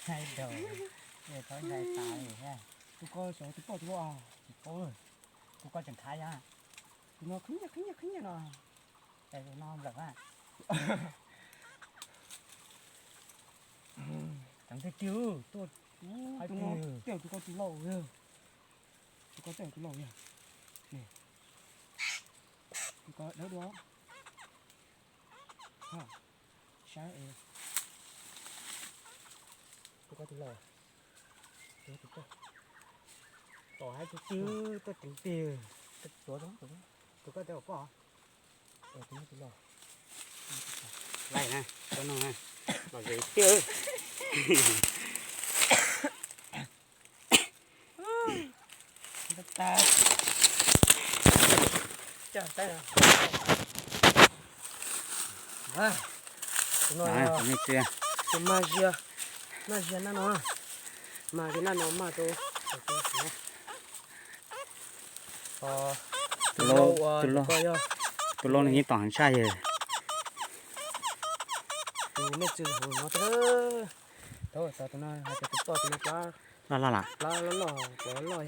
Ntshai daus, thov ntshai tas li thiab. Tus ko xyov tus poj tus loj. Tsis paub, tus ko tseem khav yog. Tus no khib nyiab khib nyiab khib nyiab no. Es tus no nplawm a. Ceev tiag tiag, tuaj. Tus no tej zaum tus ko tus laus yog. Tus ko tej zaum tus laus yog. Tus ko dawb dua. Saib es. Tus ko tus laus. Tus ko tus laus. Tom hais tus twg tuaj ceev tiag. Tus ko tej zaum poj. Laij na, cov no na, los ze tiag. Tus no, tus mag zias, mag zias nab no, mag zias nab no mag rau. Tus lauj, tus lauj nws yeej tom heev tshaj yog. Tus nej txwv hauv no, tau tus no hais tias tus toj tus no plab, loj loj lam, plab loj loj, plab loj loj.